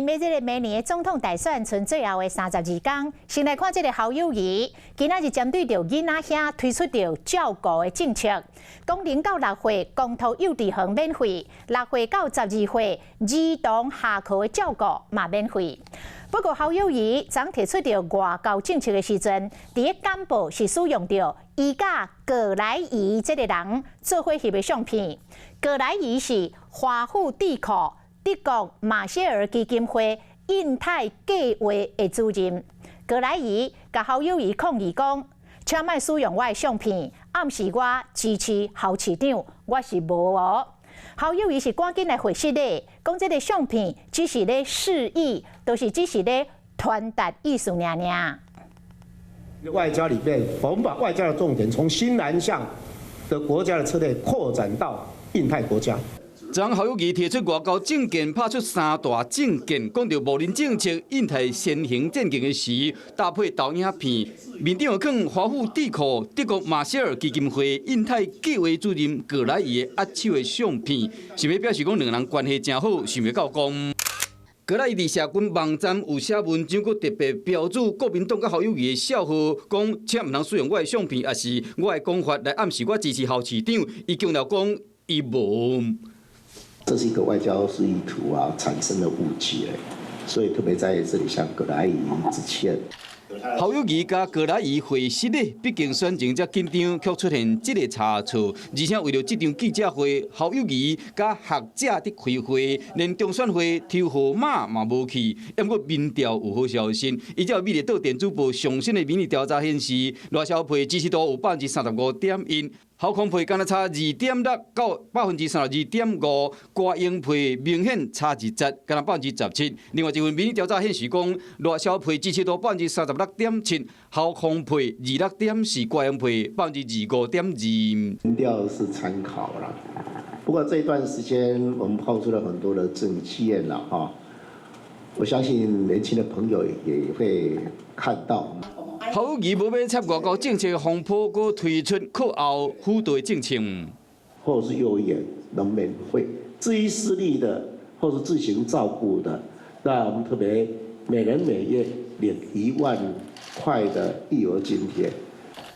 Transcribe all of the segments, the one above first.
欲這个明年的總統大選賰最後的32工，先來看這个侯友宜，今仔日針對著囡仔兄推出著照顧的政策，講0到6歲公托幼稚園免費，6歲到12歲兒童下課的照顧嘛免費。不過侯友宜昨提出著外交政策的時陣，佇咧簡報是使用著伊佮葛萊儀這个人做伙翕的相片。葛萊儀是華府智庫德國馬歇爾基金會印太計劃的主任。葛萊儀共侯友宜抗議講，請莫使用我的相片，暗示我支持侯市長，我是無哦。侯友宜是趕緊來回釋的，講這个相片只是咧示意，就是只是咧傳達意思爾爾。外交裡面，我們把外交的重點從新南向的國家的策略擴展到印太國家。昨昏侯友宜提出外交政見，拍出三大政見，講著無人政策、印太先行戰境的時，搭配投影片，面頂有囥華府智庫德國馬歇爾基金會印太計劃主任葛萊儀的握手的相片，是欲表示講兩人關係誠好，想欲到講。葛萊儀佇社群網站有寫文章，閣特別標註國民黨佮侯友宜的數號，講請毋通使用我的相片，抑是我的講法來暗示我支持侯市長。伊強調講伊無。這是一個外交示意圖啊，產生的誤解，所以特別在這裡向葛萊儀致歉。侯友宜佮葛萊儀會失咧，畢竟選情遮緊張，卻出現這个差錯。而且為著這場記者會，侯友宜佮學者佇開會，連中選會抽號碼嘛無去。毋過民調有好消息，依照美麗島電子報上新的民意調查顯示，賴蕭配支持度有35.1%。侯康配敢若差2.6到32.5%，郭英配明顯差一截，敢若17%。另外一份民意調查顯示講，賴蕭配支持度36.7%，侯康配26.4，郭英配25.2%。民調是參考啦，不過這一段時間我們拋出了很多的政見啦，哈，我相信年輕的朋友也會看到。侯友宜無欲插外交政策風波，閣推出課後輔導政策，或者是幼兒園能免費。至於私立的或是自行照顧的，那我們特別每人每月領1萬塊的育兒津貼。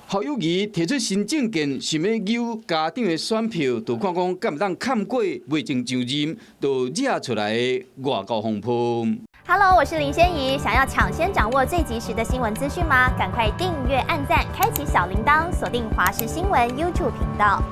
侯友宜提出新政見，想欲搝家長的選票，就看講敢會當崁過未曾上任，就惹出來的外交風波。 Hello，我是林仙怡。想要搶先掌握最及時的新聞資訊嗎？趕快訂閱、按讚、開啟小鈴鐺，鎖定華視新聞 YouTube 頻道。